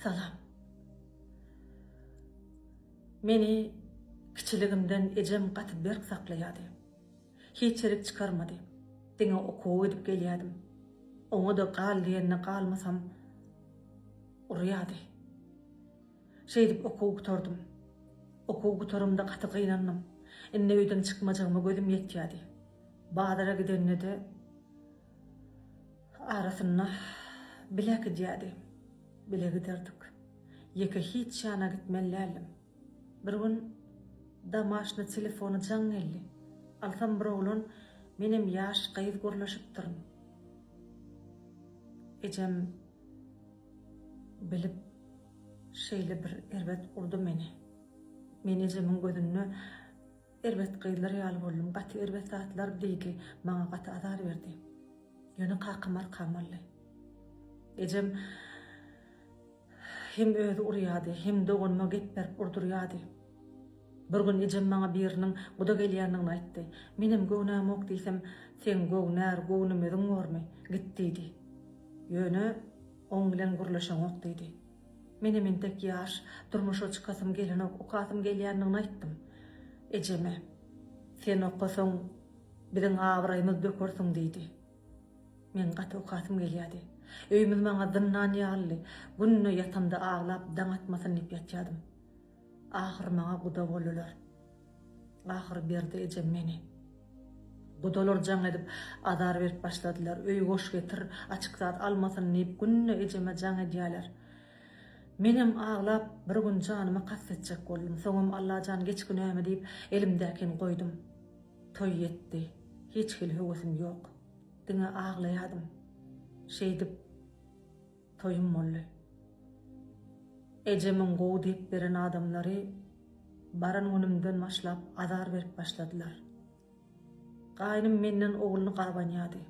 Salam. Meni kiçiligimden ejem gaty berk saklaýardy. Hiç ýerik çykarmady. Diňe okuwa gidip gelýärdim. Oňa-da gal diýende galmasam urýardy. Şeýdip okuwy gutardym. Okuwy gutaramda gaty gynandym. Indi öýden çykmajagyma gözüm ýetýärdi. Bazara gidende-de arasynda bile äkidýärdi. Bile giderdik. Ýeke hiç ýana gitmeli däldim. Bir gün domaşny telefona jaň geldi. Alsam bir oglan menem ýaş gyz gürleşipdirin. Ejem bilip şeýle bir erbet urdy meni. Men ejemiň gözünde erbet gyzlar ýaly boldum. Gaty erbet zatlar diýdi, maňa gaty azar berdi. Ýöne kakam arkamy aldy. Ejem Hem özi urýardy, hem doganyma gep berip urdurýardy. Bir gün ejem maňa biriniň guda gelýändigini aýtdy. Menem göwnämok diýsem, Seň göwnär, göwnemeziň bormy, git diýdi. Ýöne oň bilen gürleşeňok diýdi. Menem entek ýaş, durmuşa çykasym gelenok, okasym gelýändigini aýtdym. Ejeme, Sen okasaň, biziň abraýymyzy dökersiň diýdi. Meň gaty okasym gelýärdi. Öýümiz maňa zyndan ýalydy. Günde ýatamda aglap, daň atmasyn diýip ýatýardym. Ahyr maňa guda boldular. Ahyr berdi ejem meni. Gudalar jaň edip, azar berip başladylar. Öý goş getir, açyk zat almasyn diýip, günde ejeme jaň edýärler. Menem aglap, bir gün janyma kast etjek boldum. Soňam Allajan geç günämi diýip, elimdäkini goýdum. Toý ýetdi. Hiç hili höwesim ýok. Diňe aglaýadym. Şeýdip, toýum boldy. Ejemiň gowy diýip beren adamlary baran günümden başlap azar berip başladylar. Gaýnym menden ogluny gabanýardy.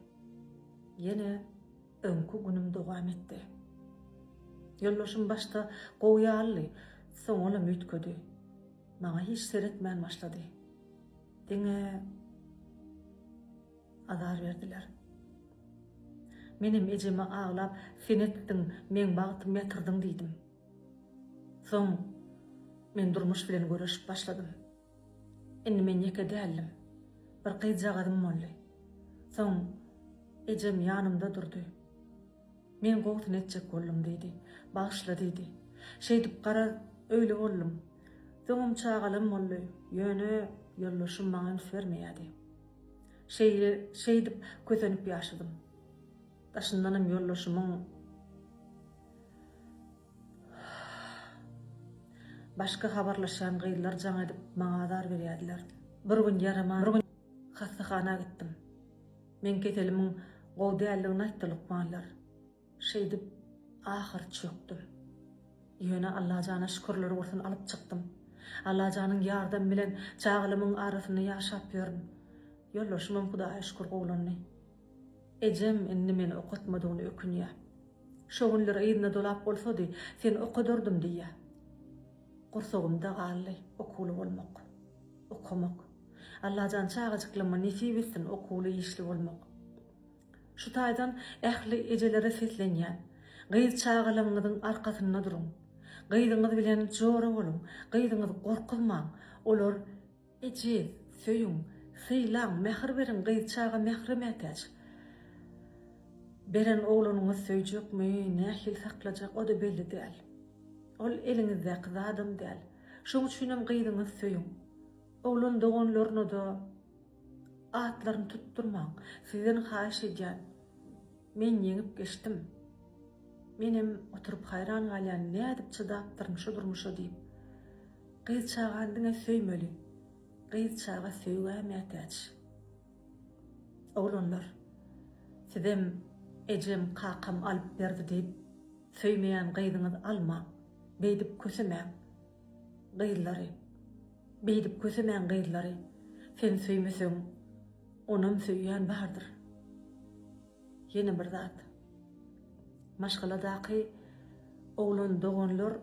Ýene öňki günüm dowam etdi. Ýoldaşym başda gowy ýalydy, soň olam üýtgedi. Maňa hiç seretmän başlady. Diňe azar berdiler. Menem ejeme aglap, sen etdiň, meň bagtymy ýatyrdyň diýdim. Soň men durmuş bilen göreşip başladym. Indi men ýeke däldim. Bir gyzjagazym boldy. Soň ejem ýanymda durdy. Men gowusyny etjek boldum diýdi. Bagyşla diýdi. Şeýdip garaz, öýli boldum. Soňam çagalam boldy. Ýöne ýoldaşym maňa üns bermeýärdi. Şeýle, şeýdip kösenip ýaşadym. Daşyndanam ýoldaşymyň başga habarlaşýan gyzlar jaň edip maňa azar berýärdiler. Bir gün ýaraman hassahana gitdim. Meň keselimiň gowy däldigini aýtdy lukmanlar. Şeýdip, ahyr çökdüm. Ýöne Allajana şükürler bolsun alyp çykdym. Allajanyň ýardamy bilen çagalamyň arasynda ýaşap ýörün. Ýoldaşymam Hudaýa şükür gowulandy. Ejem indi meni okatmadygyna ökünýä. Şo günler yzyna dolap bolsady, seni okadardym diýýä. Gursagymda galdy okuwly bolmak. Okamak. Allajan çagajyklaryma nesip etsin okuwly işli bolmak. Şu taýdan ähli ejelere seslenýän. Gyz çagalaryňyzyň arkasynda duruň. Gyzyňyz bilen jora boluň. Gyzyňyzy gorkuzmaň. Olar ejiz, söýüň, sylaň, mähir beriň gyz çaga mähre mätäç. Beren oglanyňyz söýjekmi, nähili saklajak o-da belli däl. Ol eliňizdäki zadam däl. Şoň üçinem gyzyňyzy söýüň. Oglan doganlaryna-da atlaryny tutdurmaň. Sizden haýyş edýän. Men ýeňip geçdim. Menem oturyp haýran galýan, nädip çydapdyryn şu durmuşa diýip. Gyz çagany diňe söýmeli. Gyz çaga söýgä mätäç. Oglanlar, sizem ejem, kakam alyp berdi diýip, söýmeýän gyzyňyzy almaň. Beýdip kösemäň. Gyzlary. Beýdip kösemäň gyzlary. Sen söýmeseň, onam söýýän bardyr. Ýene bir zat. Maşgaladaky oglan doganlar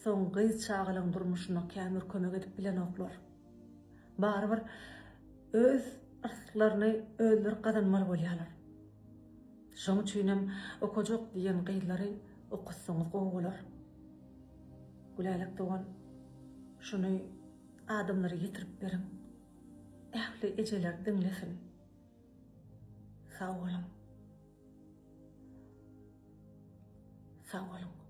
soň gyz çagalaň durmuşyna känbir kömek edip bilenoklar. Barybir öz yrsklaryny özleri gazanmaly bolýarlar. Şoň üçinem okajak diýen gyzlary okatsaňyz gowy bolar. Gülälek dogan, şuny adamlara ýetirip beriň. Ähli ejeler diňlesin. Sag boluň. Sag boluň.